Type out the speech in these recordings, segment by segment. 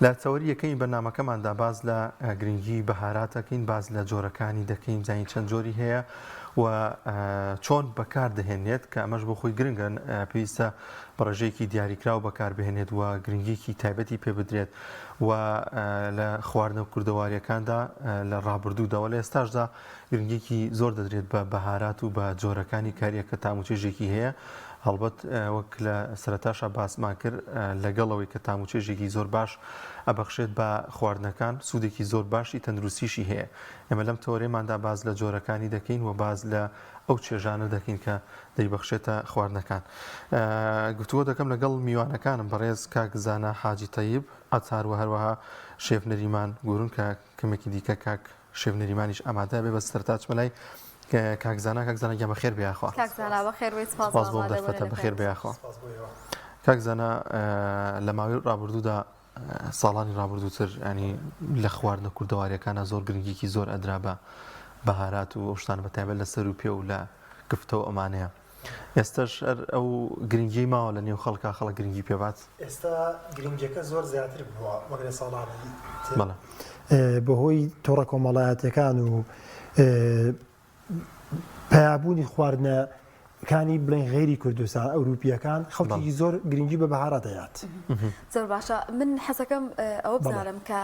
لە تەوەری یەکەمی بەرنامەکەماندا باس لە گرنگی بەهارات دەکەین، باس لە جۆرەکانی دەکەین، بزانین چەند جۆری هەیە و چۆن بەکار دەهێنێت، کە ئەمەش بۆ خۆی گرنگە، پێویستە بە ڕێژەیەکی دیاریکراو بەکار بهێنێت و گرنگیەکی تایبەتی پێ بدرێت و لە خواردنە کوردەواریەکاندا لە ڕابردوودا و لە ئێستاشدا گرنگیەکی زۆر دەدرێت بە بەهارات و بە جۆرەکانی کاریە کە تام و چێژێکی هەیە. هەڵبەت وەک لە سەرەتاشا باسمان کرد لەگەڵ ئەوەی کە تام و چێژێکی زۆر باش ئەبەخشێت بە خواردنەکان سوودێکی زۆر باشی تەندروستیشی هەیە. ئێمە لەم تەوەرەیەماندا باس لە جۆرەکانی دەکەین و باس لە ئەو چێژانە دەکەین کە دەیبەخشێتە خواردنەکان. گفتوگۆ دەکەم لەگەڵ میوانەکانم بەڕێز کاک زانا حاجی تەیب عەتار و هەروەها شێف نەریمان گورون کە کەمێکی دیکە کاک شێف نەریمانیش ئامادە بێ بەس سەرەتا چمە لای کاک زانا کاک زانا گیان بەخێر بێ یاخوا. کاک زانا بەخێر بێی سپاس سپاس بۆ ئەم دەرفەتە بەخێر بێ یاخوا. کاک زانا لە ماوەی ڕابردوودا ساڵانی ڕابردووتر ینی لە خواردنە کوردەواریەکانە زۆر گرنگیکی زۆر ئەدرا بە بەهارات و ئەو شتانە بە تایبەت لە سەر و پێ و لە گفتە و ئەمانەیە ئێستاش هەر ئەو گرنگی ماوە لە نێو خەڵکا خەڵک گرنگی پێبات؟ ئێستا گرنگیەکە زۆر زیاتر بووە وەک لە ساڵانی تر بەڵێ. بەهۆی تۆڕە کۆمەڵایەتیەکان و پەیابوونی خواردنە کانی بڵێن غەیری کوردستان ئەوروپیەکان خەڵکی زۆر گرنگی بە بەهارات دەیات. زۆر باشە من حەزەکەم ئەوە بزانم کە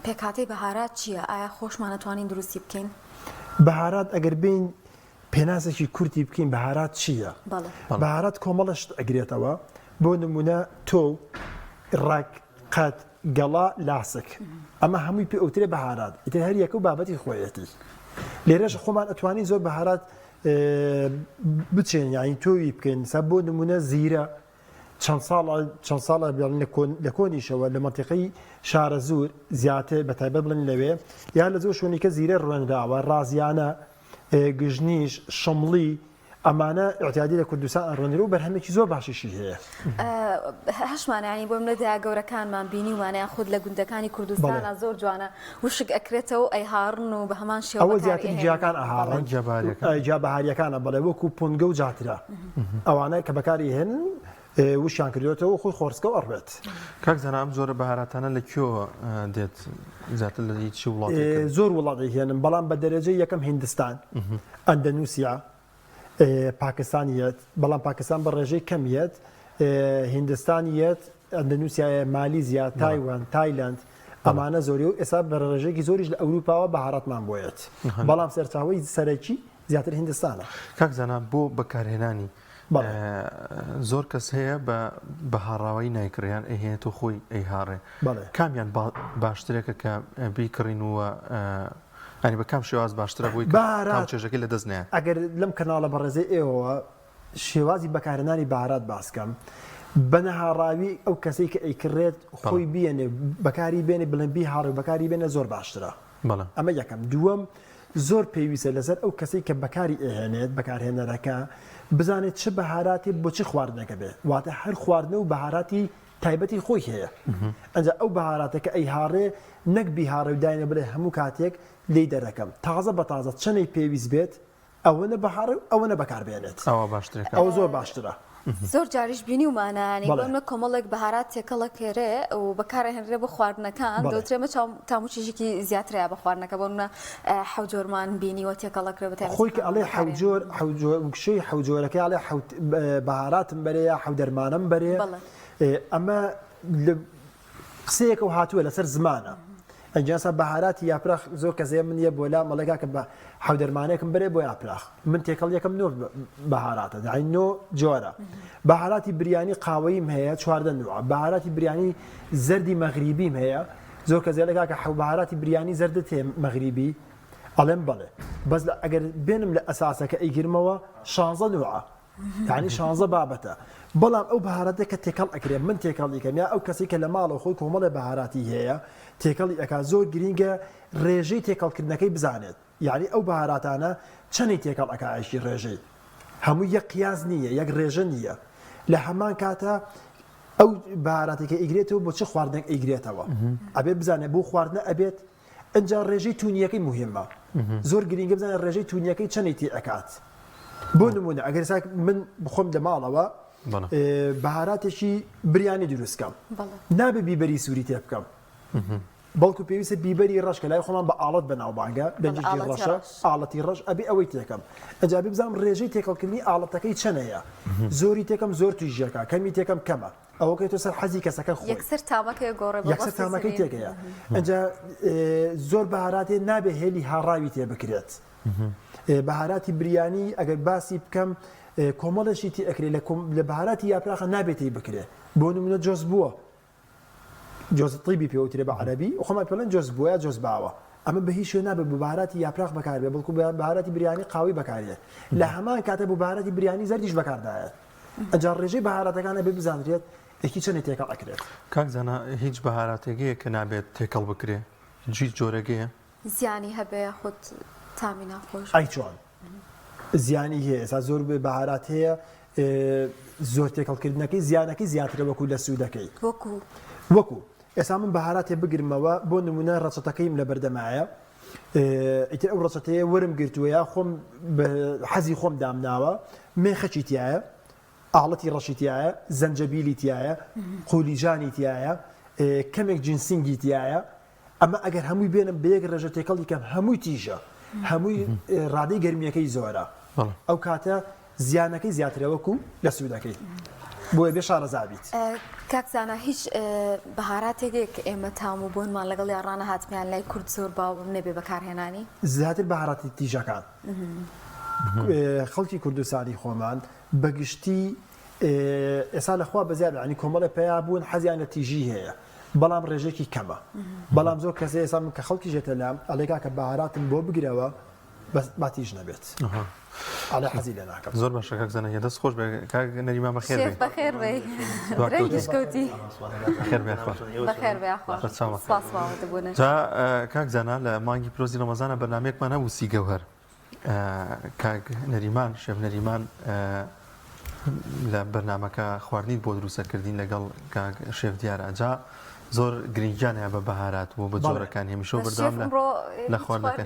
پێکهاتەی بەهارات چییە؟ ئایا خۆشمان ئەتوانین دروستی بکەین؟ بەهارات ئەگەر بێین پێناسێکی کورتی بکەین بەهارات چییە؟ بەهارات کۆمەڵە شت ئەگرێتەوە بۆ نمونە تۆو، ڕەگ، قەد، گەڵا، لاسک. ئەمە هەمووی پێ ئەوترێ بەهارات. ئیتر هەر یەکە و بابەتی خۆیەتی. لێرەش خۆمان ئەتوانین زۆر بەهارات بچێن یانی تۆوی بکەین. سا بۆ نمونە زیرە چەند ساڵە چەند ساڵە بڵێن لە کۆن لە کۆنیشەوە لە مەنتیقەی شارەزوور زیاتر بە تایبەت بڵێن لەوێ یا لە زۆر شوێنی کە زیرە ڕوێنراوە ڕازیانە گژنیش شمڵی ئەمانە ئیعتیادی لە کوردستان ئەڕوێنرێ و بەرهەمێکی زۆر باشیشی هەیە. هەشمانە یانی بۆ منە دایە گەورەکانمان بینیومانە یان خود لە گوندەکانی کوردستانا زۆر جوانە وشک ئەکرێتەوە و ئەیهاڕن و بە هەمان شێوە ئەوە بەکاری زیاتر ئەهێنن. گیاکان ئەهاڕن گیا بەهاریەکان. گیا بەهاریەکانە بەڵێ وەکو پونگە و جاترە ئەوانە کە بەکاری ئەهێنن وشیان کردوێتەوە و خۆی خۆرسکە و ئەڕوێت. کاک زانا ئەم جۆرە بەهاراتانە لە کوێوە دێت زیاتر لە چ وڵاتێکن؟ زۆر وڵات ئەیهێنن بەڵام بە دەرەجەی یەکەم هیندستان، ئەندەنوسیا، پاکستان یەت بەڵام پاکستان بە ڕێژەی کەم یەت، هیندستان یەت، ئەندەنوسیا، مالیزیا، تایوان، تایلەند ئەمانە زۆری و ئێستا بە ڕێژەیەکی زۆریش لە ئەوروپاوە بەهاراتمان بۆ یەت بەڵام سەرچاوەی سەرەکی زیاتر هیندستانە. کاک زانا بۆ بەکارهێنانی زۆر کەس هەیە بە بە هاڕاوەی نایکڕێ یان ئەیهێنێت و خۆی ئەیهاڕێ کامیان باشترێکە کە بیکڕین و ئەنی بە کام شێواز باشترە بۆی بارات چێژەکەی لە دەست نایە ئەگەر لەم کەناڵە بەڕێزەی ئێوەوە شێوازی بەکارهێنانی بەهارات باسکەم بە نەهاڕاوی ئەو کەسەی کە ئەیکڕێت خۆی بیێنێ بەکاری بێنێ بڵێن بیهاڕێ و بەکاری بێنێ زۆر باشترە ئەمە یەکەم دووەم زۆر پێویستە لەسەر ئەو کەسەی کە بەکاری ئەهێنێت، بەکارهێنەرەکە، بزانێت چ بەهاراتێ بۆ چ خواردنەکە بێ، واتە هەر خواردنە و بەهاراتی تایبەتی خۆی هەیە. ئەنجا ئەو بەهاراتە کە ئەیهاڕێ نەک بیهاڕێ و داینێ بڵێ هەموو کاتێک لێی دەرەکەم. تازە بە تازە چەنەی پێویست بێت ئەوەنە بەهاڕێ و ئەوەنە بەکار بێنێت. ئەوە باشترەکە. ئەوە زۆر باشترە. زۆر جاریش بینیومانە یانی بۆ نمونە کۆمەڵێک بەهارات تێکەڵ ئەکرێ و بەکارئەهێنرێ بۆ خواردنەکان دەوترێ ئەمە تام و چێژێکی زیاترەیە بە خواردنەکە بۆ نمونە حەوجۆرمان بینیوە تێکەڵ ئەکرێ بە تایبەتی خۆی کە ئەڵێ حەوجۆر حەوجۆر وشەی حەوجۆرەکەی ئەڵێ حەوت بەهاراتم بەرێ یا حەو دەرمانم بەرێ ئەمە قسەیەکە و هاتووە لەسەر زمانە ئەنجا سا بەهاراتی یاپراخ زۆر کەس هەیە من یە بۆ لام ئەڵێ کاکە بە حەو دەرمانێکم بەرێ بۆ یاپراخ من تێکەڵ یەکەم نۆ بەهاراتە یانی نۆ جۆرە بەهاراتی بریانی قاوەییم هەیە 14 نوعە بەهاراتی بریانی زەردی مەغریبیم هەیە زۆر کەس ئەڵێ کاکە حەو بەهاراتی بریانی زەردت هەیە مەغریبی ئەڵێم بەڵێ بەس لە ئەگەر بێنم لە ئەساسەکە ئەیگرمەوە 16 نوعە یانی شانزە بابەتە بەڵام ئەو بەهاراتە کە تێکەڵ ئەکرێ من تێکەڵی کەم یا ئەو کەسی کە لە ماڵەوە خۆی کۆمەڵێ بەهاراتی هەیە تێکەڵی ئەکا زۆر گرینگە ڕێژەی تێکەڵکردنەکەی بزانێت یعنی ئەو بەهاراتانە چەنی تێکەڵ ئەکا ئەشی ڕێژەی هەموو یەک قیاس نییە یەک ڕێژە نییە لە هەمان کاتە ئەو بەهاراتێکە ئیگرێتەوە بۆ چ خواردنێک ئەیگرێتەوە ئەبێ بزانێت بۆ خواردنە ئەبێت ئنجا ڕێژەی تونیەکەی موهیمە زۆر گرینگە بزانێت ڕێژەی تونیەکەی چەنی تێ ئەکات بۆ نمونە ئەگەر ساک من بخۆم لە ماڵەوە. بەهاراتێکی بریانی دروست کەم نابێ بیبەری سووری تێ بکەم بەڵکو پێویستە بیبەری ڕەش کە لای خۆمان بە ئاڵەت بەناوبانگە دەنگێکی ڕەشە ئاڵەتی ڕەش ئەبێ ئەوەی تێکەم ئەجا بزانم ڕێژەی تێکەڵکردنی ئاڵەتەکەی چەنەیە زۆری تێکەم زۆر تویژەکە کەمی تێکەم کەمە ئەوەکەی تۆ سەر حەزی کەسەکە خۆی یەکسەر تامەکەی گۆڕێ بە یەکسەر تامەکەی تێکەیە ئەجا زۆر بەهاراتێ نابێ هێلی هاڕاوی تێ بکرێت بەهاراتی بریانی ئەگەر باسی بکەم کۆمەڵێکی تی ئەکرێ لە بەهاراتی یاپراخە نابێت تی بکرێ بۆ نمونە جۆز بووە جۆز طیبی پێوترێ بە عەرەبی خۆمان پێڵێن جۆز بووە یا جۆز باوە ئەمە بە هیچ شوێ نابێت بۆ بەهاراتی یاپراخ بەکاربێ بەڵکو بەهاراتی بریانی قاوی بەکارێت لە هەمان کاتە بۆ بەهاراتی بریانی زەردیش بەکاردایەت ئەجا ڕێژەی بەهاراتەکان ئەبێ بزانرێت یەکی چەندی تێکەڵ ئەکرێت. کاک زانا هیچ بەهاراتێک هەیە کە نابێت تێکەڵ بکرێ هیچ جۆرێک هەیە؟ زیانی هەبێ یاخود تامی ناخۆش ئەی چۆن زیانی هەیە ئێستا زۆر بەهارات هەیە زۆر تێکەڵکردنەکەی زیانەکەی زیاترە وەکو لە سوودەکەی وەکو وەکو ئێستا من بەهاراتێ بگرمەوە بۆ نمونە ڕەچەتەکەیم لە بەردەمایە ئیتر ئەو ڕەچەتەیە وەرم گرتووە یا خۆم حەزی خۆم دامناوە مێخەکی تایە ئاڵەتی ڕەشی تایە زەنجەبیلی تایە قولیجانی تایە کەمێک جنسینگی تایە ئەمە ئەگەر هەمووی بێنم بە یەک ڕێژە تێکەڵی کەم هەمووی تیژە هەمووی ڕادەی گەرمیەکەی زۆرە ئەو کاتە زیانەکەی زیاترە وەکو لە سوودەکەی بۆیە بێ شارەزا بیت. کاک زانا هیچ بەهاراتێک هەیە کە ئێمە تام و بۆنمان لەگەڵیا ڕانەهاتبێ لای کورد زۆر باو نەبێ بەکارهێنانی؟ زیاتر بەهاراتی تیژەکان خەڵکی کوردستانی خۆمان بەگشتی ئێستا لە خوا بەزیاد ینی کۆمەڵێ پەیا بوون حەزیان لە تیژی هەیە بەڵام ڕێژێکی کەمە بەڵام زۆر کەسێ ئێستا من کە خەڵکی ژێتە لام ئەڵێ کاکە بەهاراتم بۆ بگرەوە بەس با تیژ نەبێت ئەڵێ حەزی لێ ناکەم. زۆر باشە کاک زانا گیان دەست خۆش بێ کاک نەریمان بەخێر بێی. شێف بەخێر بێی درەنگیش کەوتی. بەخێر بێ یاخوا. بەخێر بێ یاخوا. سەرچاوە. سپاس بۆ ئامادەبوونت. جا کاک زانا لە مانگی پیرۆزی ڕەمەزانە بەرنامەیەکمان هەبوو سی گەوهەر کاک نەریمان شێف نەریمان لە بەرنامەکە خواردنیت بۆ دروستە کردین لەگەڵ کاک شێف دیار ئەجا زۆر گرنگیان هەیە بە بەهارات و بە جۆرەکانی هەمیشە بەردەوام لە خواردنەکە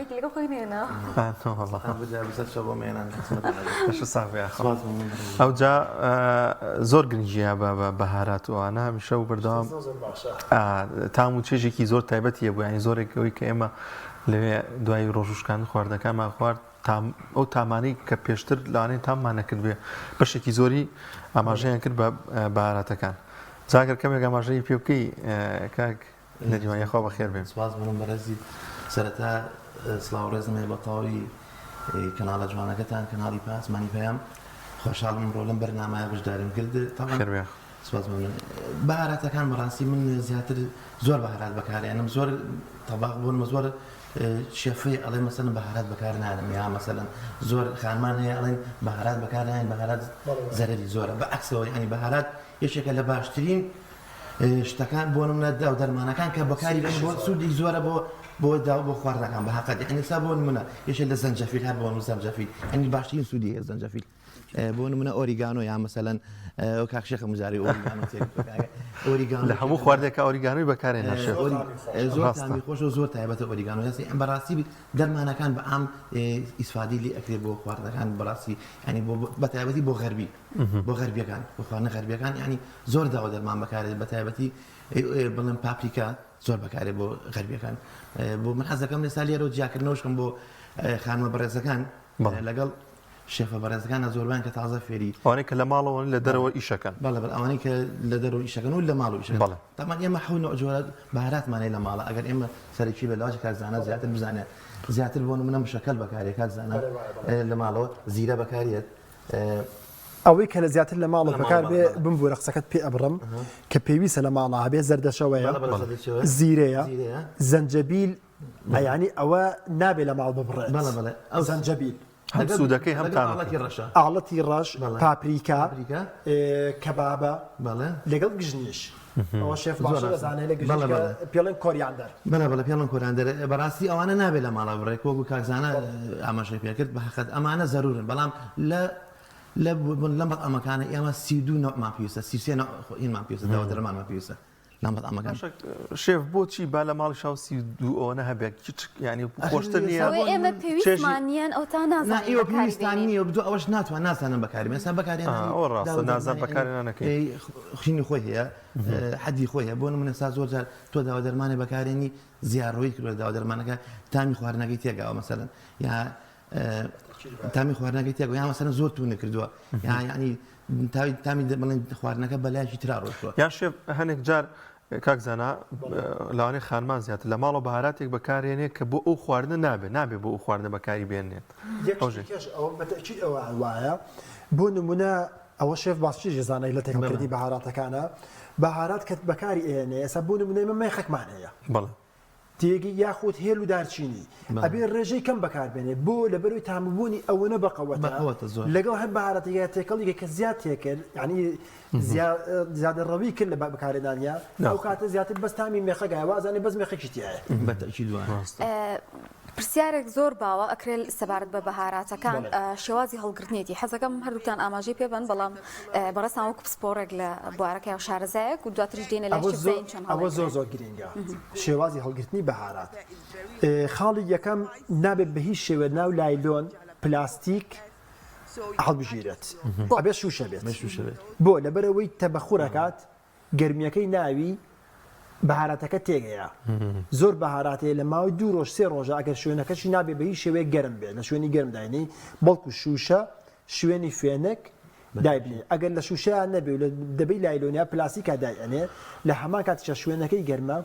ئەوجا زۆر گرنگیە بە بەهارات و ئەوانە هەمیشە و بەردەوام تام و چێژێکی زۆر تایبەتیە بۆ ینی زۆرێک ئەوەی کە ئێمە لەوێ دوای ڕۆژوشکان خواردنەکانمان خوارد تام ئەو تامانەی کە پێشتر لەوانەیە تاممان نەکردبێ بەشێکی زۆری ئاماژەیان کرد بە بەهاراتەکان جا گەر کەمێک ئاماژەی پێ بکەی کاک نەریمان یاخوا بەخێر بێن. سپاس بۆم بەڕێزی سەرەتا سڵاو ڕێزم هەیە بە تەواوی کەناڵە جوانەکەتان کەناڵی پاسمانی پەیام خۆشحاڵم ئەمڕۆ لەم بەرنامەیە بەشداریم کرد تەبعەن خێر بێ. سپاس مەمنون بەهاراتەکان بەڕاستی من زیاتر زۆر بەهارات بەکارێنم زۆر تەباق بوونمە زۆر شێفەی ئەڵێ مەسەلەن بەهارات بەکار نانم یا مەسەلەن زۆر خانمان هەیە ئەڵێن بەهارات بەکار ناین بەهارات زەرەری زۆرە بە عەکسەوە یعنی بەهارات یەکێکە لە باشترین شتەکان بۆ نمونە داو دەرمانەکان کە بەکاری بەن بۆ سوودی زۆرە بۆ بۆ داو بۆ خواردنەکان بە هەقەت یعنی ئێستا بۆ نمونە یەکێک لە زەنجەفیل هەر بۆ زەنجەفیل یعنی باشترین سوودی هەیە زەنجەفیل بۆ نمونە ئۆریگانۆ یا مەسەلەن ئەو کاک شێخە مجاری ئۆریگانۆ ئۆریگانۆ لە هەموو خواردێکە ئۆریگانۆی بەکارێنە شێخ زۆر تامی خۆش و زۆر تایبەتە ئۆریگانۆ یاسی ئەم بەڕاستی دەرمانەکان بە عام ئیسفادی لێ ئەکرێ بۆ خواردنەکان بەڕاستی ینی بۆ بە تایبەتی بۆ غەربی بۆ غەربیەکان بۆ خواردنە غەربیەکان ینی زۆر داوە دەرمان بەکارێت بە تایبەتی بڵێم پاپریکا زۆر بەکارێ بۆ غەربیەکان بۆ من حەزەکەم لێستا لێرە جیاکردنەوەشکەم بۆ خانمە بەڕێزەکان لەگەڵ شێفە بەڕێزەکانە زۆربیان کە تازە فێری. ئەوانەی کە لە ماڵەوەن لە دەرەوە ئیشەکەن. بەڵێ بەڵێ ئەوانەی کە لە دەرەوە ئیشەکەن و لە ماڵەوە ئیشەکەن. بەڵێ. تەبعەن ئێمە حەو نەوع جۆرە بەهاراتمان هەیە لە ماڵە ئەگەر ئێمە سەرەکی بێت لەوانەیە کاک زانا زیاتر بزانێت زیاتر بۆ نمونە مشەکەل بەکارێ کاک زانا لە ماڵەوە زیرە بەکارێت ئەوەی کە لە زیاتر لە ماڵەوە بەکار بێ بمبوورە قسەکەت پێ ئەبڕم کە پێویستە لە ماڵا هەبێ زەردەشەوەیە زیرەیە زەنجەبیل یانی ئەوە نابێ لە ماڵ ببڕێت. بەڵێ بەڵێ ئەو زەنجەبیل. هەم سوودەکەی هەم تامەکەی. ئاڵەتی ڕەشە. ئاڵەتی ڕەش، پاپریکا، کەبابە، لەگەڵ گژنیش. ئەوە شێف باشە دەزانێ لە گژنیش کە پێڵێن کۆریاندەر. بەڵێ بەڵێ پێڵێن کۆریاندەر. بەڕاستی ئەوانە نابێ لە ماڵا ببڕێ وەکو کاک زانا ئاماژەی پێ کرد بە حەقت ئەمانە زەروورن بەڵام لە لە لە مەتعەمەکانە ئێمە 32 نەوعمان پێویستە 33 نەوع هینمان پێویستە داوە دەرمانمان پێویستە. لە مەتعەمەکان. باشە شێف بۆچی با لە ماڵی شاو 32 ئەوەنە هەبێت هیچ یعنی خۆشتر نییە ئەوەی ئێمە پێویستمان نییە ئەو تا نا نازانین ئێوە بەکاری پێویستان بێنین. نییە بدو ئەوەش ناتوان نازانن بەکاری بێنن. ئێستا بەکارهێنانی ئەوە ڕاستە داوە نازان دەرمانی بەکارهێنانەکەی. ئەی خینی خۆی هەیە حەدی خۆی هەیە بۆ نمونە سا زۆر جار تۆ داوە دەرمانێ بەکارێنی زیاڕۆیی کردوە داوە دەرمانەکە تامی خواردنەکەی تێگاوە مەسەلەن یا تامی خواردنەکەی تێگەوە یا مەسەلەن زۆر تونە کردووە یا یعنی تامی بڵێن خواردنەکە بەلایەکی ترا ڕۆشتووە. یان شێف هەنێک جار کاک زانا لەوانەیە خانمان زیاتر لە ماڵەوە بەهاراتێک بەکارێنێ کە بۆ ئەو خواردنە نابێ نابێ بۆ ئەو خواردنە بەکاری بێنێت. یەک شتی کەش ئەوە بە تەئکید ئەوە وایە بۆ نمونە ئەوە شێف باسچی ژێزانای لە تێکەڵکردنی بەهاراتەکانە بەهارات کە بەکاری ئێنێ ئێستا بۆ نمونە ئێمە مێخەکمان هەیە بەڵێ. تێگەی یاخود هێل و دارچینی ئەبێ ڕێژەی کەم بەکاربێنێ بۆ لەبەرەوەی تامبوونی ئەوەنە بەقەوەتە بەقەوەتە زۆر. لەگەڵ هەر بەهاراتێکا تێکەڵی کە زیاد تێکرد یعنی زیادە ڕەوی کرد لە بەکارهێنانیا ئەو کاتە زیاتر بەس تامی مێخەکە وازانێ بەس مێخەکی تایە. بە تەئکید وایە. ڕاستە. پرسیارێک زۆر باوە ئەکرێت سەبارەت بە بەهاراتەکان شێوازی هەڵگرتنێتی حەزەکەم هەردووکتان ئاماژەی پێ بن بەڵام بەڕێزتان وەکو پسپۆڕێک لە بوارەکە و شارەزایەک و دواتریش دێنە لای ئەوە شێف زۆر زین چۆن ئەوە زۆر هەڵەگرێت. زۆر گرینگە شێوازی هەڵگرتنی بەهارات خاڵی یەکەم نابێت بە هیچ شێوەیەک ناو لایلۆن پلاستیک هەڵبژیرێت ئەبێ شوشە بێت شوشە بێت. بۆ لەبەرئەوەی تەبەخور ئەکات گەرمیەکەی ناوی بەهاراتەکە تێگەیە زۆر بەهارات هەیە لە ماوەی دوو ڕۆژ سێ ڕۆژە ئەگەر شوێنەکەشی نابێ بە هیچ شێوەیەک گەرم بێت لە شوێنی گەرم داینەی بەڵکو شوشە شوێنی فێنک دایبنێ ئەگەر لە شوشەیان نەبێ و لە دەبەی لایلۆن یا پلاستیکا دایئەنێ لە هەمان کاتیشا شوێنەکەی گەرمە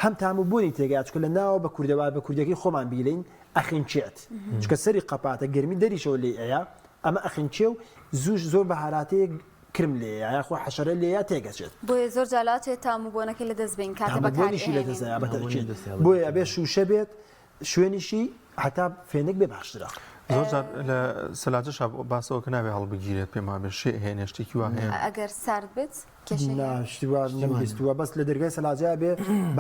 هەم تام و بۆنی تێگەیە چونکە لە ناوە بە کوردەوار بە کوردیەکەی خۆمان بیلێین ئەخنکێت چونکە سەری قەپاتە گەرمی دەریشەوە لێی ئەیا ئەمە ئەخنکێ و زووش زۆر بەهاراتەیەک کرم لێیە یاخۆ حەشەرە لێیە تێگەچێت. بۆیە زۆر جار لاچێت تام و بۆنەکەی لەدەست بێین کاتێ تام و بەکاری بۆنیشی ئەهێنین. لەدەست ئەیا بە تام و بۆنی تەئکید لەدەست ئەیا بە بۆیە تەئکید. ئەبێ شووشە بێت شوێنیشی هەتا فێنک بێ باشترە. زۆر جار لە سەلاجەشا باس ئەوە کە نابێ هەڵبگیرێت پێم وابێ شێ هێنێ شتێکی وا هەیە. ئەگەر سارد بێت کێشەی نا هەیە؟ شتی وا شتی وا نییە. نەمبیستووە بەس لە دەرگای سەلاجە بێ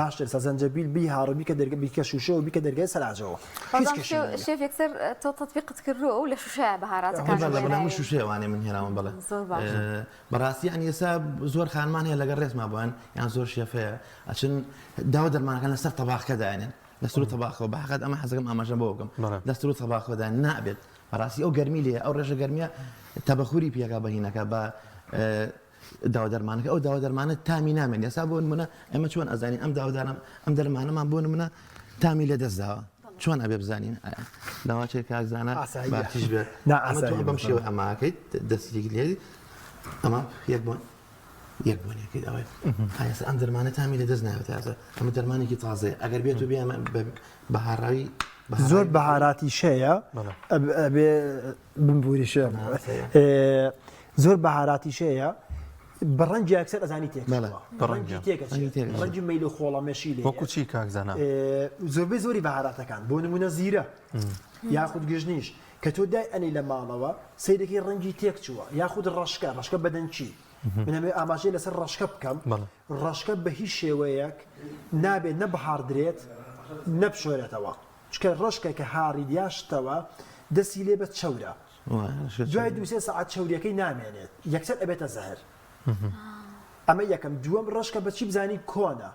باشتر سە زەنجەبیل بیهاڕ بیکە دەرگە بیکە شووشەوە بیکە دەرگای سەلاجەوە هیچ بەڵام کێشەی نییە. شێف یەکسەر تۆ تەتبیقت کردووە و لە شووشەیە بەهاراتەکان بەڵێ بەڵێ من هێناوی. شووشەیە وانەی من هێناوم بەڵێ زۆر باشە. بەڕاستی یانی ئێستا زۆر خانمان هەیە لەگەڵ ڕێزما بۆیان یان زۆر شێف هەیە ئەچن داوە دەرمانەکان لەسەر تەباخەکە دانێن لە سەر تەباخەوە بە حەقت ئەمە حەزەکەم ئاماژە بەوە بکەم لە سەر تەباخەوە دان نابێت بەڕاستی ئەو گەرمی لێ ئەو ڕێژە گەرمیە تەبەخوری پێکا بە هینەکە بە داوا دەرمانەکە ئەو داوا دەرمانە تامی نامێن ئێستا بۆ نمونە ئێمە چۆن ئەزانین ئەم داودارم ئەم دەرمانەمان بۆ نمونە تامی لە دەست داوە چۆن ئەبێ بزانین لەواچێ کاک زانا باتیش بێت بەم شێوە ئەماکەیت دەستێک لێ ئەمە یەک بۆن یەک بۆن یەکەی ئەوەی ئایسا ئەم دەرمانە تامی لە دەست ناوێت تازە ئەمە دەرمانێکی تازەیە ئەگەر بێت و بێ بە هاڕاوی زۆر بەهاراتی شەیە ئەبێ بمبوری شێ زۆر بەهاراتی شەیە بە ڕەنگی یەکسەر ئەزانی تێک ڕەنگی تێکەچێت ڕەنگی مەیل و خۆڵەمێشی لێ وەکو چی کاک زانا زۆربەی زۆری بەهاراتەکان بۆ نمونە زیرە یاخود گژنیش کە تۆ دای ئەنی لە ماڵەوە سەیرەکەی ڕەنگی تێک چووە یاخود ڕەشکە ڕەشکە بەدەنکی من ئەمەوێ ئاماژەی لەسەر ڕەشکە بکەم ڕەشکە بە هیچ شێوەیەک نابێت نە بهاڕدرێت نە بشۆرێتەوە چونکە ڕەشکە کە هاڕیت یا شتەوە دەستی لێ بە چەورە دوای دوسێ سەعات چەوریەکەی نامێنێت یەکسەر ئەبێتە زەهر ئەمە یەکەم دووەم ڕەشکە بەچی بزانی کۆنە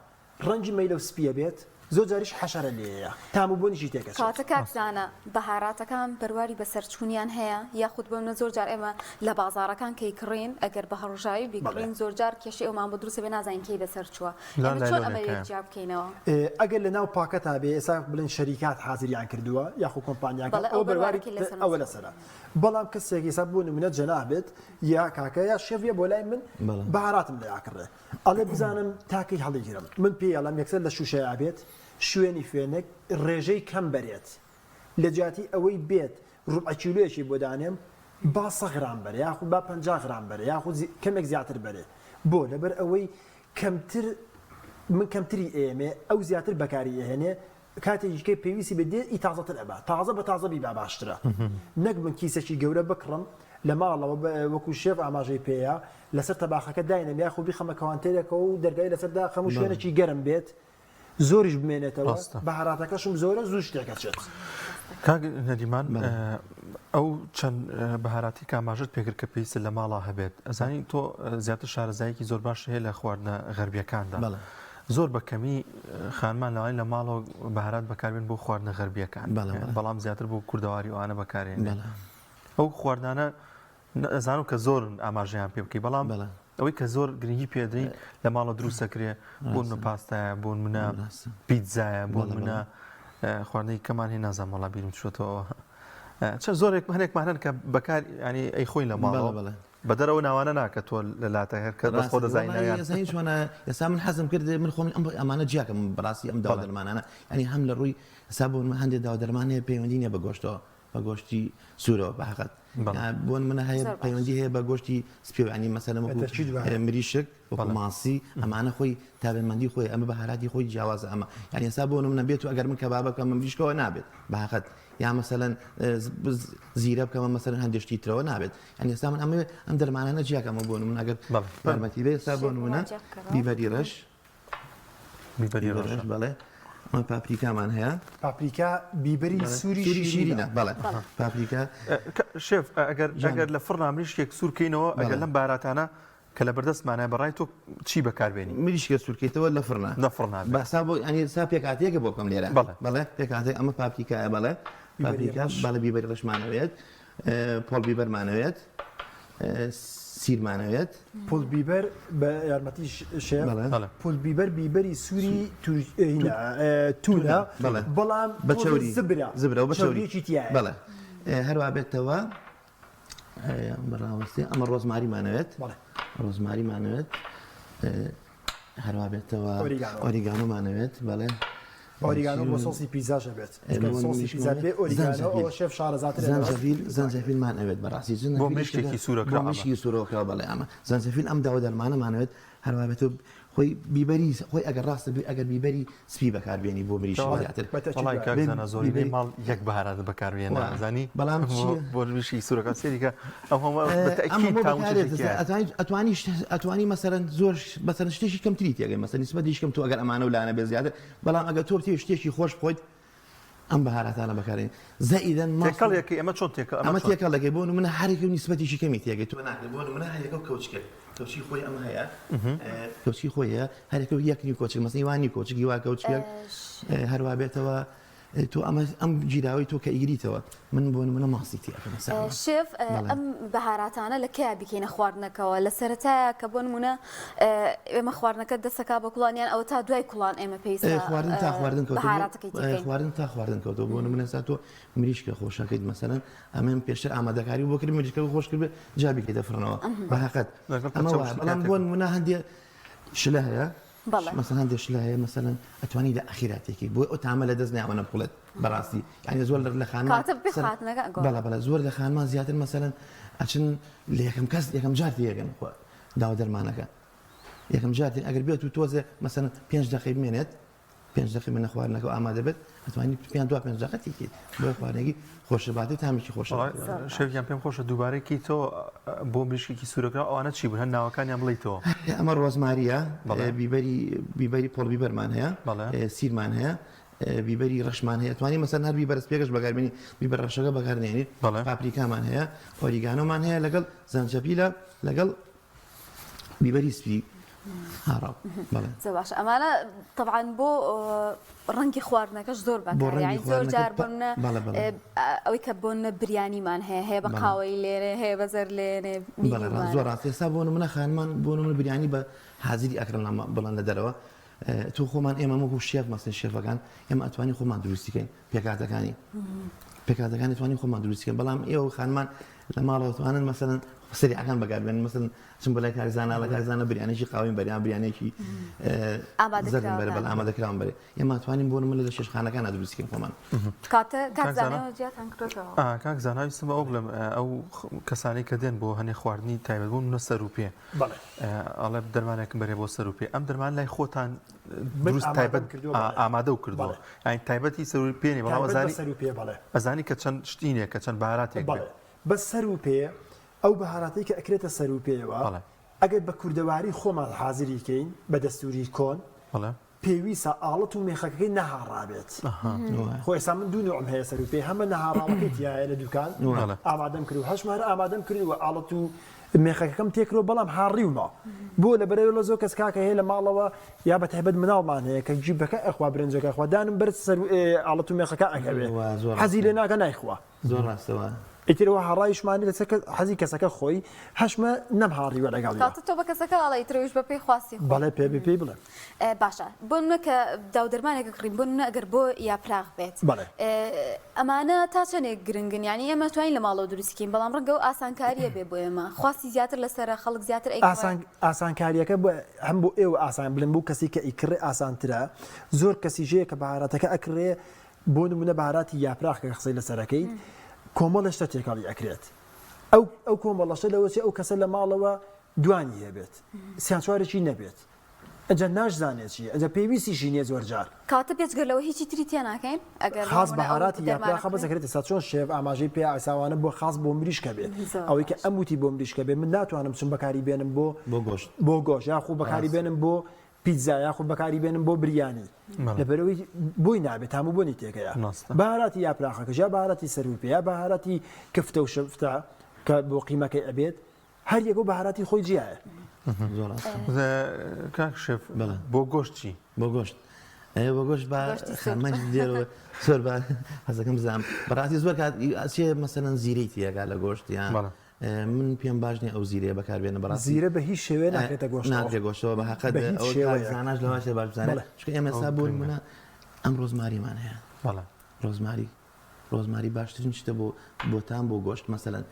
ڕەنگی مەیلەو سپیە بێت زۆر جاریش حەشەرە لێیە تام و بۆنیشی تێکەچێت. کەواتە کاک زانا بەهاراتەکان بەرواری بەسەرچوونیان هەیە یاخود بۆ منە زۆر جار ئێمە لە بازاڕەکان کەی کڕین ئەگەر بە هەڕژاوی بیکڕین زۆر جار کێشەی ئەومان بۆ دروست ئەبێ نازانین کەی بەسەر چووە ئێمە چۆن ئەمە لێک جیا بکەینەوە؟ ئەگەر لە ناو پاکەتا بێ ئێستا بڵێن شەریکات حازریان کردووە یاخو کۆمپانیاکان بەڵێ ئەوە ئەو بەرواری بەروارەکەی لەسەر ئەوە نووسراوە. لەسەرە بەڵام کەسێک ئێستا بۆ نمونە جەنابت یا کاکە یا شێف یە بۆ لای من بەهاراتم لێ ئەکڕێ ئەڵێ بزانم تاکەی هەڵیگرم من پێی ئەڵێم یەکسەر لە شوشەیا بێت شوێنی فێنک ڕێژەی کەم بەرێت لە جیاتی ئەوەی بێت ڕوبعە کیلۆیەکی بۆ دانێم با سە غرام بەرێ یاخود با 50 غرام بەرێ یاخود کەمێک زیاتر بەرێ بۆ لەبەر ئەوەی کەمتر من کەمتری ئێمێ ئەو زیاتر بەکاری ئەهێنێ کاتێکی کەی پێویستی بێت دێت ئی تازەتر ئەبا تازە بە تازە بیبا باشترە نەک من کیسێکی گەورە بکڕم لە ماڵەوە وەکو شێف ئاماژەی پێیە لەسەر تەباخەکە داینەم یاخود بیخەمە کەوانتێرێکەوە و دەرگای لەسەر داخەم و شوێنێکی گەرم بێت زۆریش بمێنێتەوە بەهاراتەکەشم زۆرە زوو شتێک ئەچێت. کاک نەریمان ئەو چەند بەهاراتی کە ئاماژەت پێکرد کە پێویستە لە ماڵا هەبێت ئەزانی تۆ زیاتر شارەزایەکی زۆر باش هەیە لە خواردنە غەربیەکاندا. زۆر بە کەمی خانمان لەوانەیە لە ماڵەوە بەهارات بەکاربێن بۆ خواردنە غەربیەکان بەڵام زیاتر بۆ کوردەواری ئەوانە بەکارێن ئەو خواردانە ئەزانم کە زۆرن ئاماژەیان پێ بکەی بەڵام ئەوەی کە زۆر گرنگی پێدرین لە ماڵە دروست دەکرێ بۆ منە پاستایە بۆ منە پیتزایە بۆ منە خواردنی کەمان هێ نازانم وەڵا بیرم چۆتەوە چە زۆرێک هەنێکمان هەن کە بەکار ینی ئەی خۆی لە ماڵەوە بە دەرەوە ناوانە ناکە تۆ لە لاتە هەر کە بەس خۆ دەزانی ناویان. ئەزانی چۆنە ئێستا من حەزم کرد من خۆم ئەم ئەمانە جیاکەم بەڕاستی ئەم داوا دەرمانانە یانی هەم لە ڕووی ئێستا بۆ من هەندێک داوا دەرمان هەیە پەیوەندی نییە بە گۆشتەوە بە گۆشتی سوورەوە بە حەقەت بۆ منە هەیە پەیوەندی هەیە بە گۆشتی سپی ینی مەسەلەن وەکو مریشک وەکو ماسی ئەمانە خۆی تابەتمەندی خۆی ئەمە بەهاراتی خۆی جیاوازە ئەمە یانی ئێستا بۆ منە بێت و ئەگەر من کەبابە بکەم مریشکەوە نابێت بە حەقەت یا مەسەلەن زیرە بکەمە مەسەلەن هەندێک شتی ترەوە نابێت یانی ئێستا من ئەمەوێ ئەم دەرمانانە جیاکەمەوە بۆ نمونە ئەگەر یارمەتی بێ ئێستا بۆ نمونە بیبەری ڕەش بیبەری ڕەش بەڵێ ئەمە پاپریکامان هەیە پاپریکا بیبەری سووری شیرینە بەڵێ پاپریکا شێف ئەگەر ئەگەر لە فڕنا مریشکێک سوورکەینەوە ئەگەر لەم باراتانە کە لە بەردەستمانە بەڕای تۆ چی بەکاربێنی؟ مریشکە سوورکەیتەوە لە فڕنا لە فڕنا باسا بۆ ئەنی سا پێکاتەیەکە بۆ بکەم لێرە بەڵێ بەڵێ پێکاتێک ئەمە پاپریکایە بەڵێ پاپریکا بەڵێ بیبەری ڕەشمانەوێت پۆڵ بیبەرمانەوێت سیرمانەوێت. پۆل بیبەر بە یارمەتی شێف پۆل بیبەر بیبەری سووری تونە بەڵام بە چەوری زبرە زبرە و بە چەوریی تیایە بەڵێ هەروە بێتەوە بەڕاوەستی ئەمە ڕۆزماریمانەوێت ڕۆزماریمانەوێت هەروا بێتەوە ئۆریگانۆمانەوێت بەڵێ ئۆریگانۆ بۆ سۆسی پیزاش ئەبێت سۆسی پیزا بێ ئۆریگانۆ ئەوە شێف شارەزاترە زەنجەفیل زەنجەفیلمان ئەوێت بەڕاستی بۆ مشکێکی سوورەکراوە بۆ مشکی سوورەکراوە بەڵێ ئەمە زەنجەفیل ئەم داوە دەرمانەمانەوێت هەروا بێت خۆی بیبەری خۆی ئەگەر ڕاستە بێ ئەگەر بیبەری سپی بەکاربێنی بۆ مریشک زیاتر وەڵای کاک زانا زۆرینەی ماڵ یەک بەهارات بەکاربێنە زانی بەڵام بۆ مریشکی سوورەکە سێریکە ئەو هەموو بە تەئکید تام و چێژێکی هەیە. ئەتوانی ئەتوانی مەسەلەن زۆر مەسەلەن شتێکی کەمتری تێگەی مەسەلەن نیسبەتیش کەم تۆ ئەگەر ئەمانە و لانە بێ زیاتر بەڵام ئەگەر تۆ بتەوێ شتێکی خۆش بخۆیت ئەم بەهاراتانە بەکارێن زائیدەن ماست تێکەڵ یەکەی ئەمە چۆن تێکەڵ ئەمە تێکەڵ دەکەی بۆ نمونە هەرێکە و نیسبەتێکی کەمی تێگەی تۆ ناکرێت بۆ نمونە هەرێکە و کەوچکێک کەوچکی خۆی ئەمە هەیە کەوچکی خۆی هەیە هەرێکە و یەک نیو کۆچک مەسەلەن وا نیو کۆچکی وا کەوچکێک هەروا بێتەوە تۆ ئەمە ئەم گیراوەی تۆ کە ئیگریتەوە من بۆ نمونە ماسی تێ ئەکەم سەر ئەمە. شێف ئەم بەهاراتانە لە کەیا بیکەینە خواردنەکەوە لە سەرەتایە کە بۆ نمونە ئێمە خواردنەکە دەسەکا بە کوڵان یان ئەوە تا دوای کوڵان ئێمە پێویستە خواردن تا خواردن کەوتووە بەهاراتەکەی تێکەین خواردن تا خواردن کەوتووە بۆ نمونە ئێستا تۆ مریشکە خۆشەکەیت مەسەلەن ئەمەم پێشتر ئامادەکاری بۆ کرد مریشکە خۆش کرد جا بیکەیتە فڕنەوە بە هەقەت ئەمە وایە بەڵام بۆ نمونە هەندێ شلە هەیە بەڵێ. مەسەلەن هەندێک شلە هەیە مەسەلەن ئەتوانی لە ئەخیرا تێکی بۆی ئەو تامە لە دەست ناوەنە بکوڵێت بەڕاستی یعنی زۆر لە خانمان کاتە بێ خواردنەکە ئەگۆڕێت. بەڵێ بەڵێ زۆر لە خانمان زیاتر مەسەلەن ئەچن لە یەکەم کەس یەکەم جار تێگەن داوە دەرمانەکە یەکەم جار تێ ئەگەر بێت و تۆزێ مەسەلەن پێنج دەقەی بمێنێت پێنج دەقەی بمێنە خواردنەکە و ئامادە بێت ئەتوانی پێیان دوا پێنج دەقە تێکیت بۆیە خواردنێکی خۆشە باتێ تامێکی خۆشە شێف گیان پێم خۆشە دووبارەی کەیتەوە بۆ مریشکێکی سوورەکراو ئەوانە چی بوون هەر ناوەکانیان بڵێیتەوە. ئەمە ڕۆزمارییە بیبەری بیبەری پۆڵ بیبەرمان هەیە سیرمان هەیە بیبەری ڕەشمان هەیە توانی مەسەن هەر بیبەرز پێگەش بەکاربێنی بیبەر ڕەشەکە بەکارنێنی پاپریکامان هەیە ئۆریگانۆمان هەیە لەگەڵ زەنجەبیلە لەگەڵ بیبەری سپی هاڕاو بەڵێ. زۆر باشە ئەمانە تەبعەن بۆ ڕەنگی خواردنەکەش زۆر بەکارە یانی زۆر جار بۆ نمونە ئەوەی کە بۆ نمونە بریانیمان هەیە هەیە بە قاوەیی لێنێ هەیە بە زەرد لێنێ بەڵێ زۆر ڕاست ئێستا بۆ نمونە خانمان بۆ نمونە بریانی بە حازری ئەکڕن بڵێن لە دەرەوە تۆ خۆمان ئێمە وەکو شێف مەسەن شێفەکان ئێمە ئەتوانین خۆمان دروستی کەین پێکهاتەکانی پێکهاتەکانی توانین خۆمان دروستی کەین بەڵام ئێوە خانمان لە ماڵەوە توانن مەسەلەن سەریعەکان بەکاربێنن مەسەلەن چون بەلای کاک زانا لە کاک زانا بریانێکی قاوین بەریان بریانێکی زەردم بەرە بەڵام ئامادەکراون بەرێ ئێمە توانین بۆ نمونە لە چێشتخانەکانە دروستی کەین خۆمان کاتە کاک زانا جیاتان کردۆتەوە کاک زانا ویستم ئەوە بڵێم ئەو کەسانەی کە دێن بۆ هەنێ خواردنی تایبەت بوون نە سەر و پێ ئەڵێ دەرمانێکم بەرێ بۆ سەر و پێ ئەم دەرمان لای خۆتان دروست تایبەت ئامادە و کردووە یانی تایبەتی سەر و پێ نیە بەڵام ئەزانی سەر و پێ بەڵێ ئەزانی کە چەند شتینێک کە چەند بەهاراتێک بەڵێ بەس سەر و پێ ئەو بەهاراتەی کە ئەکرێتە سەر و پێوە ئەگەر بە کوردەواری خۆمان حازری کەین بە دەستوری کۆن پێویسە ئاڵەت و مێخەکەکەی نەهاڕابێت. خۆ ئێستا من دوو نوعم هەیە سەر و پێ هەمە نەهاڕاوەکەی تیایە لە دوکان ئامادەم کرد و هەشمە هەر ئامادەم کرد و ئاڵەت و. مێخەکەکەم تێکرۆ بەڵام هاڕیومە بۆ لە بەرەوە لە زۆر کەس کاکە هەیە لە ماڵەوە یا بە تایبەت مناڵمان هەیە کە جیبەکە ئەخوا برنجەکە خوا دانم بەر سەر ئاڵەت و مێخەکە ئەکەوێ حەزی لێ ناکە نایخوا زۆر ڕاستەوە. ئیتر ئەوە هاڕایشمانی لەسەر کەس حەزی کەسەکە خۆی هەشمە نەمهاڕیوە لەگەڵیا. کاتە تۆ بە کەسەکە ئەڵێی ئیتر ئەویش بە پێی خواستی خۆی. بەڵێ پێ پێی بڵێم. باشە بۆ نمونە کە داودەرمانێک ئەکڕین بۆ نمونە ئەگەر بۆ یاپراخ بێت بەڵێ. ئەمانە تا چەندێک گرنگن یانی ئێمە توانین لە ماڵەوە دروستی کەین بەڵام ڕەنگە ئەو ئاسانکارییە بێ بۆ ئێمە خواستی زیاتر لەسەرە خەڵک زیاتر ئەیکڕێ. ئاسان ئاسانکارییەکە بۆ هەم بۆ ئێوە ئاسان بڵێم بۆ کەسی کە ئەیکڕێ ئاسانترە زۆر کەسیش هەیە کە بەهاراتەکە ئەکڕێ بۆ نمونە بەهاراتی یاپراخ کە قسەی لەسەر ئەکەیت کۆمەڵێ شتە تێکەڵی ئەکرێت ئەو ئەو کۆمەڵەشە لەوەچێ ئەو کەسە لە ماڵەوە دوانی هەبێت سیان چوارێکی نەبێت ئەجا ناشزانێت چیە ئەجا پێویستیشی نییە زۆر جار. کەواتە بێجگە لەوە هیچی تری تێ ناکەین ئەگەر بۆ خاص نمونە ئەو بەهاراتی دەرمانە یاپراخە بەس بکڕین؟ ئەکرێت ئێستا چۆن شێف ئاماژەی پێ ئاساوانە بۆ خاص بۆ مریشکە بێ زۆر ئەوەی کە باش. ئەم وتی بۆ مریشکە بێ من ناتوانم چون بەکاری بێنم بۆ بۆ گۆشت بۆ گۆشت یاخو بەکاری ڕاست. بێنم بۆ پیتزا یاخود بەکاری بێنم بۆ بریانی لەبەرئەوەی بۆی نابێت تام و بۆنی تێکەیە بەهاراتی یاپراخەکەش یا بەهاراتی سەروپێ یا بەهاراتی کفتە و شفتە کە بۆ قیمەکەی ئەبێت هەر یەکە و بەهاراتی خۆی جیایە. کاک شێف بۆ گۆشت چی؟ بۆ گۆشت بۆ گۆشت با خانمەش دێرەوە زۆر بە حەزەکەم بزانم بەڕاستی زۆر کات ئەچێ مەسەلەن زیرەی تیەکا لە گۆشت یان من پێم باش نیە ئەو زیرەیە بەکار بێنم بەڕاستی. زیرە بە هیچ شێوەیە ناکرێتە گۆشتەوە. ناکرێ گۆشتەوە بە هەقەت بە هیچ ئەوە کاک شێوەیەک. زاناش لەواشێ باش بزانێ بەڵێ. چونکە ئێمە ئێستا بۆ نمونە ئەم ڕۆزماریمان هەیە. بەڵێ. ڕۆزماری ڕۆزماری باشترین شتە بۆ بۆ تام بۆ گۆشت مەسەلەن.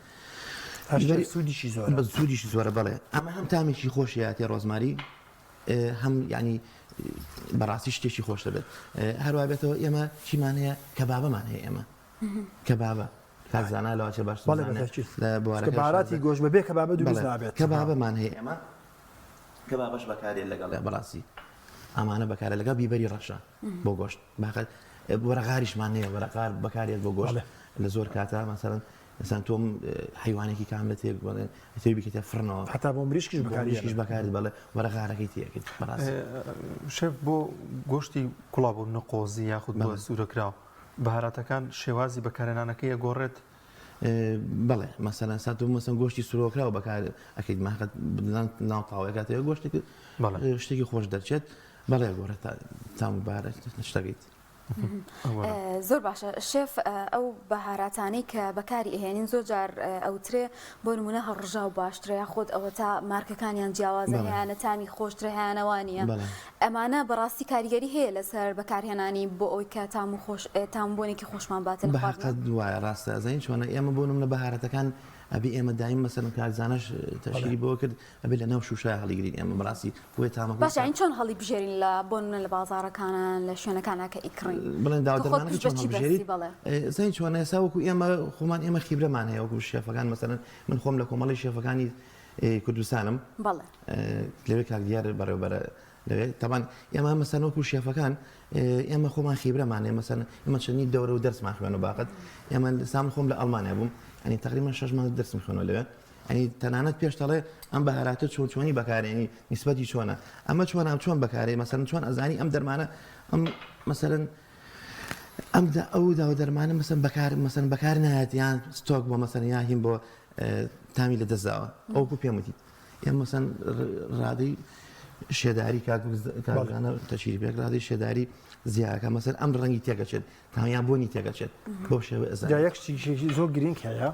هەشتر سوودیشی زۆرە. بە سوودیشی زۆرە بەڵێ. ئەمە هەم تامێکی خۆشی هاتێ ڕۆزماری هەم یعنی بەڕاستی شتێکی خۆش دەبێت. هەروە بێتەوە ئێمە چیمان هەیە کەبابەمان هەیە ئێمە. کەبابە کاک زانا لەوە چێ باشتر بەڵێ بزانێ بەتەکید لە چونکە بوارەکە بەهاراتی شارەزا گۆشت بەبێ کەبابە دروست بەڵێ نابێت. کەبابەمان هەیە ئێمە کەبابەش بەکارێ لەگەڵ بەڕاستی ئەمانە بەکارە لەگەڵ بیبەری ڕەشە بۆ گۆشت باقەت وەرەغاریشمان هەیە وەرەغار بەکارێت بۆ گۆشت بەڵێ. لە زۆر کاتا مەسەلەن ئینسان تۆم حیوانێکی کاملە تێک بڵێ تێ بیکەیتە فڕنەوە حتا بۆ مریشکیش بۆ بەکاری مریشکیش بەکارت بەڵێ وەرەغارەکەی تێکرد بەڕاستی شێف بۆ گۆشتی کوڵا بۆ منە قۆزی یاخود بۆ بەڵێ. سوورەکراو بەهاراتەکان شێوازی بەکارهێنانەکەی ئەگۆڕێت؟ بەڵێ مەسەلەن سا تۆ مەسەن گۆشتی سرۆکراو بەکار ئەکەیت ماخت ناو تاوەکاتەوە گۆشتێک شتێکی خۆش دەرچێت بەڵێ گۆڕێت تام و بارە شتەکەیت. زۆر باشە شێف ئەو بەهاراتانەی کە بەکاری ئەهێنین زۆر جار ئەوترێ بۆ نمونە هەڕژاو باشترە یاخود ئەوەتا مارکەکانیان جیاوازە هەیانە تامی خۆشترە هەیانە وانییە ئەمانە بەڕاستی کاریگەری هەیە لەسەر بەکارهێنانی بۆ ئەوەی کە تام و خۆش تام و بۆنێکی خۆشمان باتە لە خواردنە؟ بەهەقەت وایە ڕاستە ئەزانی چۆنە ئێمە بۆ نمونە بەهارەتەکان ئەبێ ئێمە دایم مەسەلەن کاک زاناش تەشیری بۆ کرد ئەبێ لە ناو شوشە هەڵیگرین ئێمە بەڕاستی بۆیە تامەکە باشە یانی چۆن هەڵی بژێرین لە بۆ نمونە لە بازاڕەکانە لە شوێنەکانە کە ئیکڕین بڵێن داوە تۆ خۆت دەرمانەکە پشت بە چۆن چی هەڵبژێریت بەستی بەڵێ زانی چۆنە ئێستا وەکو ئێمە خۆمان ئێمە خیبرەمان هەیە وەکو شێفەکان مەسەلەن من خۆم لە کۆمەڵی شێفەکانی کوردستانم بەڵێ لەوێ کاک دیار بەڕێوبەرە لەوێ تەبان ئێمە مەسەن وەکو شێفەکان ئێمە خۆمان خیبرەمان هەیە مەسەن ئێمە چەندی دەورە و دەرسمان خوێنە باقەت ئێمە سام خۆم لە ئەڵمانیا بووم ئەنی تقریبا شەش مانگ دەرسم خوێنەوە لەوێ ئەنی تەنانەت پێش دەڵێ ئەم بەهاراتە چۆن چۆنی بەکارێنی نیسبەتی چۆنە ئەمە چۆن ئەم چۆن بەکارێ مەسەن چۆن ئەزانی ئەم دەرمانە ئەم مەسەرەن ئەم ئەو داو دەرمانە مەسەن بەکار مەسەن بەکار نایەت یان ستۆک بۆ مەسەن یا هین بۆ تامی لە دەستداوە ئەوکو پێم وتیت ئێمە مەسەن ڕادەی شێداری کاکانە تەشیر پێک ڕادەی شێداری زیاکە مەسەر ئەم ڕەنگی تێکەچێت تامیان بۆنی تێکەچێت بۆ شێوە ئەزان جا یەک شتێکی زۆر گرینگ هەیە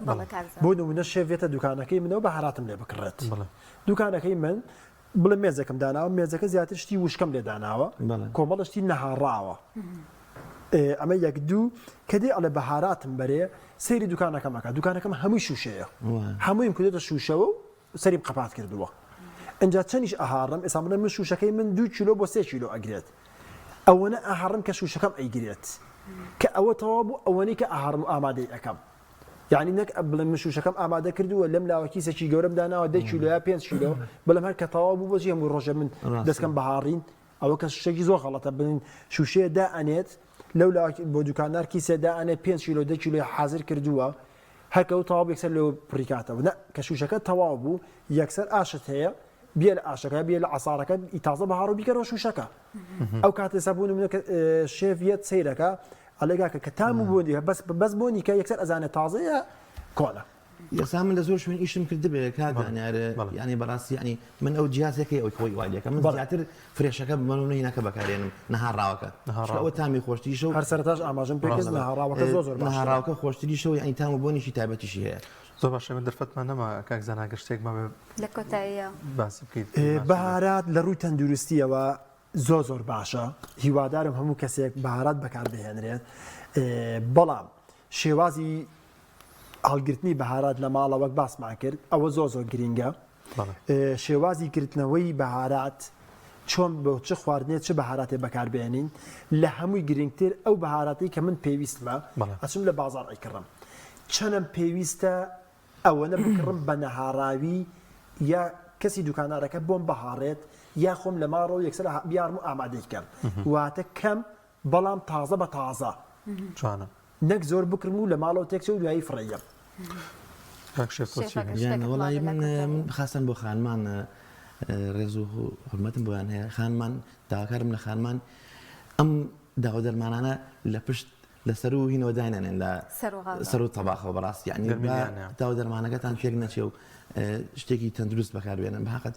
بۆ نمونە شێڤێتە دوکانەکەی منەوە بەهاراتم لێ بکڕێت دوکانەکەی من بڵێ مێزەکەم داناوە مێزەکە زیاتر شتی وشکەم لێ داناوە کۆمەڵە شتی نەهاڕاوە ئەمە یەک دوو کە دێ ئەڵێ بەهاراتم بەرێ سەیری دوکانەکەم ئەکات دوکانەکەم هەمووی شوشەیە هەموویم کردێتە شوشەوە و سەریم قەپات کردووە ئینجا چەنیش ئەهاڕم ئێستا بڵێ من شوشەکەی من دوو کیلۆ بۆ سێ کیلۆ ئەگرێت ئەوەنە ئەهاڕم کە شوشەکەم ئەیگرێت کە ئەوە تەواو بوو ئەوەنەی کە ئەهاڕم و ئامادەی ئەکەم یعنی نەک بڵێم من شوشەکەم ئامادە کردووە لەم لاوە کیسێکی گەورەم داناوە دە کیلۆ یا پێنج کیلۆ بەڵام هەر کە تەواو بوو بۆچی هەموو ڕۆژە من دەستکەم بەهاڕین ئەوە کە شتێکی زۆر غەڵەتە بن شوشەیە دائەنێت لەو لا بۆ دوکاندار کیسێ دائەنێت پێنج کیلۆ دە کیلۆی حازر کردووە هەر کە ئەو تەواو بوو یەکسەر لەوە پڕی کاتەوە نا کە شوشەکە تەواو بوو یەکسەر ئاشت هەیە بیە لە ئاشەکە بیە لە عەسارەکە ئی تازە بەهاڕ و بیکەرەوە شوشەکە ئەو کاتێ سا بۆ نمونە کە شێف یەت سەیرەکە ئەڵێ کاکە کە تام و بۆنی بەس بەس بۆنی کە یەکسەر ئەزانێت تازەیە کۆنە. یەسا من لە زۆر شوێن ئیشم کردبێ کاک زانیار یانی بەڕاستی یانی من ئەو جیازێکەی ئەوی خۆی وای لێکە من زیاتر fresh ەکە بمەن و نەینەکە بەکارێنم نەهاڕاوەکە ئەوە تامی خۆشتریشە و هەر سەرەتاش ئاماژەم پێ کرد نەهاڕاوەکە زۆر زۆر باشترە نەهاڕاوەکە خۆشتریشە و یانی تام و بۆنێکی تایبەتیشی هەیە. زۆر باشە من دەرفەتمان نەما کاک زانا گەر شتێک مابێ لە کۆتاییا باسی بکەیت بەهارات لە ڕووی تەندروستیەوە زۆر زۆر باشە هیوادارم هەموو کەسێک بەهارات بەکاربهێنرێت بەڵام شێوازی هەڵگرتنی بەهارات لە ماڵە وەک باسمان کرد ئەوە زۆر زۆر گرینگە شێوازی گرتنەوەی بەهارات چۆن بۆ چ خواردنێ چ بەهاراتێ بەکاربێنین لە هەمووی گرنگتر ئەو بەهاراتی کە من پێویستمە ئەچم لە بازار ئەیکڕم چەنم پێویستە ئەوەنە بکڕم بە نەهاڕاوی یا کەسی دوکاندارەکە بۆم بەهاڕێت یا خۆم لە ماڵەوە یەکسەر بیارم و ئامادەی کەم واتە کەم بەڵام تازە بە تازە جوانە. نەک زۆر بکڕم و لە ماڵەوە تێکچێ و دوایی فڕێیەم. کاک شێف تۆ چی شێفەکە هەیە؟ گیان شتێکت وەڵایی مابێ لە من کۆتایی. من خاستەن بۆ خانمان ڕێز و حورمەتم بۆیان هەیە خانمان داواکارم لە خانمان ئەم داوە دەرمانانە لە پشت لە سەرو هینەوە داینەنێن لە سەرو تەباخەوە بەڕاستی یانی با داو دەرمانەکەتان تێک نەچێ و شتێکی تەندروست بەکاربێنن بەحقت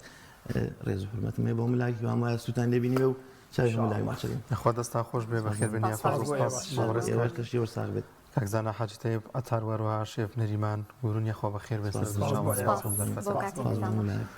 ڕێز و حورمەتم هەیە بۆ ملاکی وام وایە سووتان لێبینی و چاوی هەموو لای ماچەکەین. یاخوا دەستان خۆش بێ بەخێر بێن یاخوا زۆر سپاس بۆ بەڕێز ئێوەش لەشی وەش ساغ بێت. کاک زانا حاجی تەیب عەتار و هەروەها شێف نەریمان ورون یاخوا بەخێر بێن سەر چاوم سپاس بۆ دەرفەتە. سپاس بۆ هەموو لایەک.